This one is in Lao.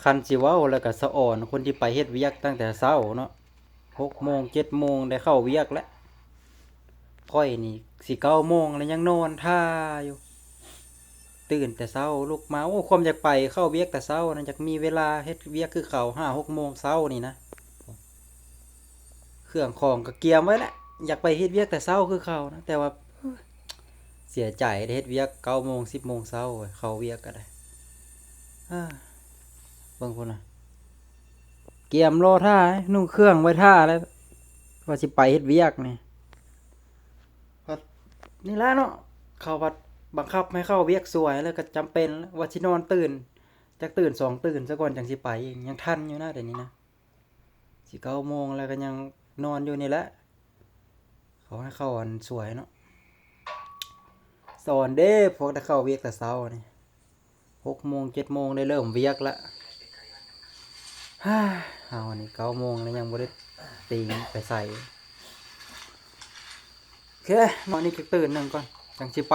ຄັນຊິເວົ້າແລ້ວກໍສະອອນຄົນທີ່ໄປເຮັດວຽກຕັ້ງແຕ່ເຊົ້າເນາະ, ຫົກໂມງເຈັດໂມງໄດ້ເຂົ້າວຽກແລ້ວ. ຂ້ອຍນີ້ຊິເກົ້າໂມງແລ້ວຍັງນອນທ່າຢູ່. ຕື່ນແຕ່ເຊົ້າລຸກມາ ໂອ້ ຄວາມຢາກໄປເຂົ້າວຽກແຕ່ເຊົ້ານະ, ຢາກມີເວລາເຮັດວຽກຄືເຂົາ ຫ້າຫົກໂມງເຊົ້ານີ້ນະ. ເຄື່ອງຂອງກໍກຽມໄວ້ແລ້ວ, ຢາກໄປເຮັດວຽກແຕ່ເຊົ້າຄືເຂົານະ, ແຕ່ວ່າ ເສຍໃຈໄດ້ເຮັດວຽກເກົ້າໂມງ ສິບໂມງເຊົ້າ ເຂົ້າວຽກກໍໄດ້. ເອີ ເບິ່ງພຸ້ນນະ, ກຽມລໍຖ້າ, ນຸ່ງເຄື່ອງໄວ້ຖ້າແລ້ວ ວ່າຊິໄປເຮັດວຽກນີ້. ກໍນີ້ແຫຼະເນາະ, ເຂົາບັດບັງຄັບໃຫ້ເຂົ້າວຽກສວຍ ແລ້ວກໍຈຳເປັນແຫຼະ ວ່າຊິນອນຕື່ນ ຈັກຕື່ນສອງຕື່ນຊະກ່ອນ ຈັ່ງຊິໄປເອງ. ຍັງທັນຢູ່ນະ ດຽວນີ້ນະ. ຊິເກົ້າໂມງແລ້ວກໍຍັງນອນຢູ່ນີ້ແຫຼະ. ເຂົາໃຫ້ເຂົ້າອັນສວຍເນາະ. ສອນເດ້ ພວກໄດ້ເຂົ້າວຽກແຕ່ເຊົ້ານີ້, ຫົກໂມງເຈັດໂມງໄດ້ເລີ່ມວຽກລະ. ເຮົານີ້ເກົ້າໂມງແລ້ວຍັງບໍ່ໄດ້ຕີງໄປໃສ. ໂອເຄ ນອນອີກຈັກຕື່ນໜຶ່ງກ່ອນ ຈັ່ງຊິໄປ.